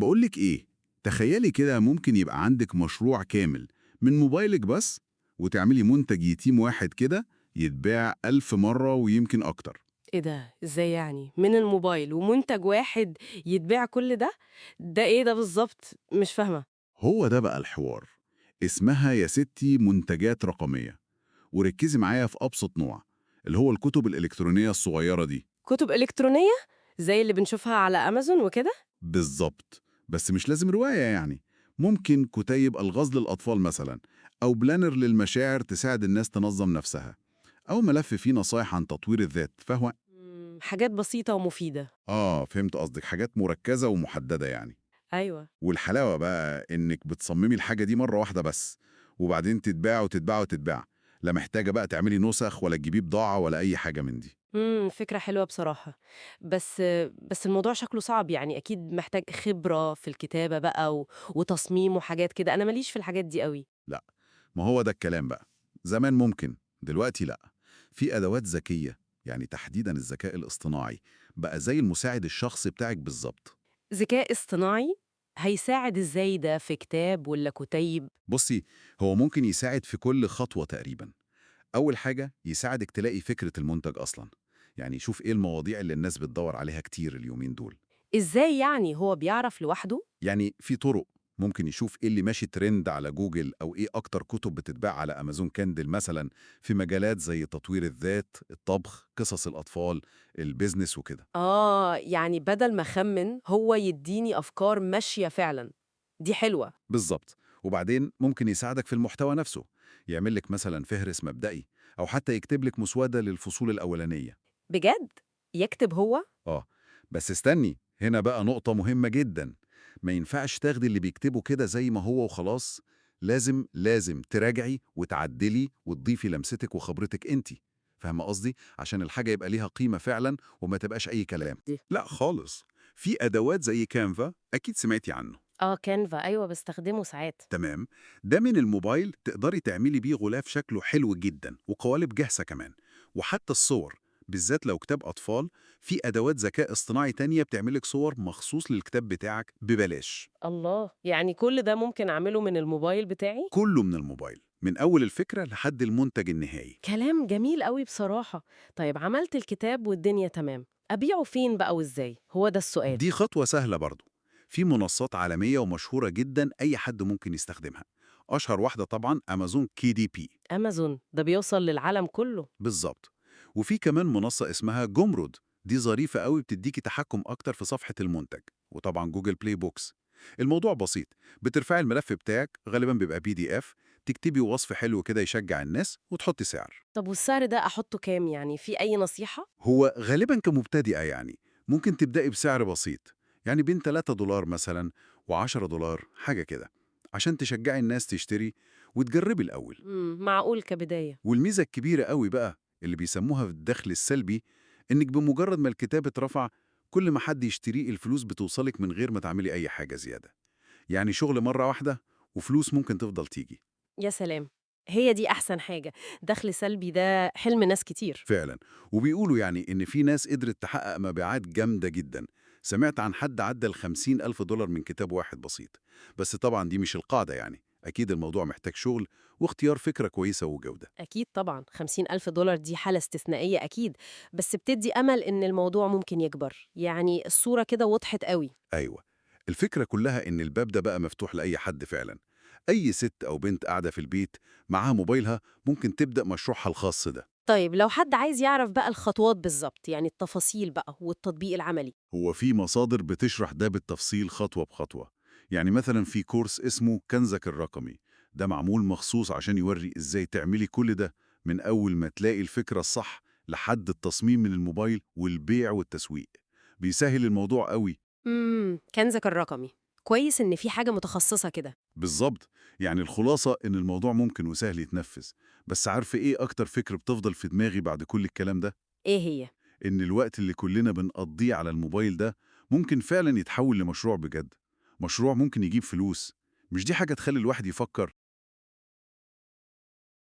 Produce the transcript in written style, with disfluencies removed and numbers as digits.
بقولك إيه، تخيلي كده ممكن يبقى عندك مشروع كامل من موبايلك بس، وتعملي منتج يتيم واحد كده يتباع 1000 مرة ويمكن أكتر. إيه ده؟ إزاي يعني؟ من الموبايل ومنتج واحد يتباع كل ده؟ ده إيه ده بالضبط؟ مش فاهمة. هو ده بقى الحوار. اسمها يا ستي منتجات رقمية. وركزي معايا في أبسط نوع، اللي هو الكتب الإلكترونية الصغيرة دي. كتب إلكترونية؟ زي اللي بنشوفها على أمازون وكده؟ بالظبط، بس مش لازم رواية يعني. ممكن كتيب ألغاز للأطفال مثلا، أو planner للمشاعر تساعد الناس تنظم نفسها، أو ملف فيه نصايح عن تطوير الذات، فهو حاجات بسيطة ومفيدة. آه فهمت قصدك، حاجات مركزة ومحددة يعني. أيوه. والحلاوة بقى إنك بتصممي الحاجة دي مرة واحدة بس، وبعدين تتباع وتتباع وتتباع. لا محتاجة بقى تعملي نسخ ولا تجيبيه بضاعة ولا أي حاجة من دي. فكرة حلوة بصراحة. بس بس الموضوع شكله صعب يعني أكيد محتاج خبرة في الكتابة بقى وتصميم وحاجات كده، أنا ماليش في الحاجات دي أوي. لا، ما هو ده الكلام بقى. زمان ممكن، دلوقتي لا. في أدوات ذكية، يعني تحديدا الذكاء الاصطناعي بقى زي المساعد الشخصي بتاعك بالظبط. ذكاء اصطناعي هيساعد إزاي ده في كتاب ولا كتيب؟ بصي، هو ممكن يساعد في كل خطوة تقريبا. أول حاجة يساعدك تلاقي فكرة المنتج أصلا، يعني يشوف إيه المواضيع اللي الناس بتدور عليها كتير اليومين دول. إزاي يعني هو بيعرف لوحده؟ يعني في طرق، ممكن يشوف إيه اللي ماشي ترند على جوجل، أو إيه أكتر كتب بتتباع على أمازون كاندل مثلا، في مجالات زي تطوير الذات، الطبخ، قصص الأطفال، ال business وكده. آه، يعني بدل ما أخمن هو يديني أفكار ماشية فعلا. دي حلوة. بالظبط. وبعدين ممكن يساعدك في المحتوى نفسه، يعمل لك مثلا فهرس مبدئي، أو حتى يكتب لك مسودة للفصول الأولانية. بجد؟ يكتب هو؟ آه، بس استني، هنا بقى نقطة مهمة جدا. ما ينفعش تاخدي اللي بيكتبه كده زي ما هو وخلاص. لازم تراجعي وتعدلي وتضيفي لمستك وخبرتك انت. فاهمة قصدي؟ عشان الحاجة يبقى ليها قيمة فعلا وما تبقاش أي كلام. دي. لا خالص. في أدوات زي كانفا، أكيد سمعتي عنه. آه كانفا، أيوة بستخدمه ساعات. تمام. ده من الموبايل تقدري تعملي بيه غلاف شكله حلو جدا وقوالب جاهزة كمان، وحتى الصور، بالذات لو كتاب أطفال، في أدوات ذكاء اصطناعي تانية بتعملك صور مخصوص للكتاب بتاعك ببلاش. الله، يعني كل ده ممكن أعمله من الموبايل بتاعي؟ كله من الموبايل، من أول الفكرة لحد المنتج النهائي. كلام جميل قوي بصراحة. طيب عملت الكتاب والدنيا تمام، أبيعه فين بقى وإزاي؟ هو ده السؤال. دي خطوة سهلة برضو. في منصات عالمية ومشهورة جدا أي حد ممكن يستخدمها. أشهر واحدة طبعا أمازون KDP. أمازون ده بيوصل للعالم كله. بالظبط. وفي كمان منصة اسمها جمرود، دي ظريفة قوي، بتديكي تحكم أكتر في صفحة المنتج. وطبعا جوجل بلاي بوكس. الموضوع بسيط، بترفعي الملف بتاعك، غالبا بيبقى PDF، تكتبي وصف حلو كده يشجع الناس، وتحطي سعر. طب والسعر ده أحطه كام يعني؟ في أي نصيحة؟ هو غالبا كمبتدئة يعني ممكن تبدأي بسعر بسيط، يعني بين 3 دولار مثلا و10 دولار، حاجة كده، عشان تشجعي الناس تشتري وتجربي الأول. معقول كبداية. والميزة الكبيرة قوي بقى اللي بيسموها في الدخل السلبي، إنك بمجرد ما الكتاب اترفع، كل ما حد يشتريه الفلوس بتوصلك من غير ما تعملي أي حاجة زيادة. يعني شغل مرة واحدة وفلوس ممكن تفضل تيجي. يا سلام، هي دي أحسن حاجة. دخل سلبي ده حلم ناس كتير. فعلا. وبيقولوا يعني إن في ناس قدرت تحقق مبيعات جامدة جدا. سمعت عن حد عدى ال50 ألف دولار من كتاب واحد بسيط. بس طبعا دي مش القاعدة يعني، أكيد الموضوع محتاج شغل واختيار فكرة كويسة وجودة. أكيد طبعا، 50 ألف دولار دي حالة استثنائية أكيد، بس بتدي أمل إن الموضوع ممكن يكبر. يعني الصورة كده وضحت قوي. أيوة، الفكرة كلها إن الباب ده بقى مفتوح لأي حد فعلا. أي ست أو بنت قاعدة في البيت معاها موبايلها ممكن تبدأ مشروعها الخاص ده. طيب لو حد عايز يعرف بقى الخطوات بالظبط، يعني التفاصيل بقى والتطبيق العملي. هو في مصادر بتشرح ده بالتفصيل خطوة بخطوة. يعني مثلا في كورس اسمه كنزك الرقمي، ده معمول مخصوص عشان يوري إزاي تعملي كل ده، من أول ما تلاقي الفكرة الصح لحد التصميم من الموبايل والبيع والتسويق. بيسهل الموضوع قوي. كنزك الرقمي، كويس إن في حاجة متخصصة كده. بالظبط. يعني الخلاصة إن الموضوع ممكن وسهل يتنفذ. بس عارفة إيه أكتر فكرة بتفضل في دماغي بعد كل الكلام ده؟ إيه هي؟ إن الوقت اللي كلنا بنقضيه على الموبايل ده ممكن فعلا يتحول لمشروع بجد، مشروع ممكن يجيب فلوس. مش دي حاجة تخلي الواحد يفكر؟